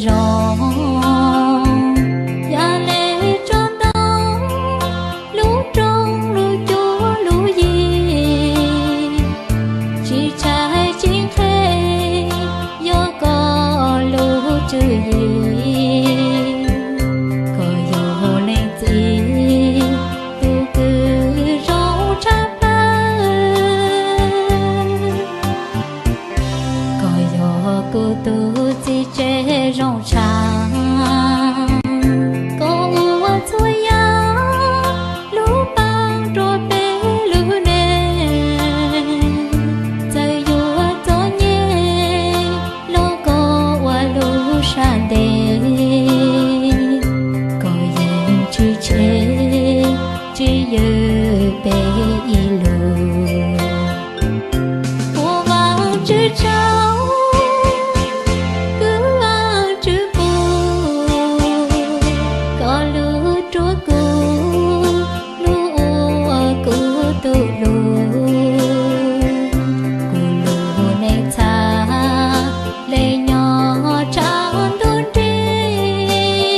zos, yam li tso ntau lub roob lub cuab lub yig, tsis tshaib tsis nqhis yog koj lub tswv yim. Koj yog leej txiv tus kws zoo tshaj plaws, koj yog kuv tus txiv tsev zoo tshaj. Koj ua txhua yam lub paab rua peb lub neej, txawm yuav txom nyem los koj ua lub sab ntev, koj yeej tsis tseg, tsis yws peb ib lus. Ua Vaajtswv tsaug, kwv Vaajtswv pub koj lub rua kuv, lub ua kuv tug lug. Kuv lub neej txhad le nyob tshav ntuj nrig.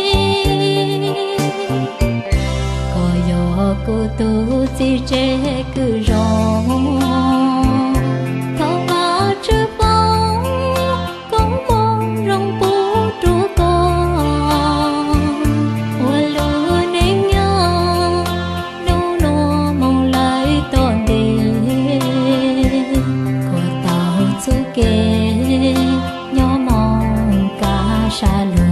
Koj yog kuv tus txiv tsev kws zoo, thov Vaajtswv foom koob moov zoo pub rua koj, ua lub neej nyob nub nua moog lawm tom ntej, koj tau txuj kev nyob moog kav sab lug.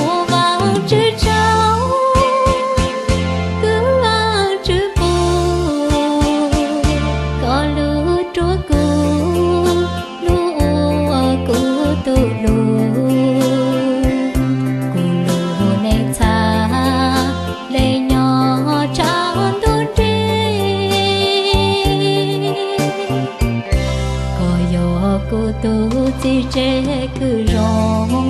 Ua Vaajtswv tsaug, kwv Vaajtswv pub koj lub rua kuv, lub ua kuv tug lug. Kuv lub neej txhad le nyob tshav ntuj nrig. Koj yog kuv tus txiv tsev kws zoo,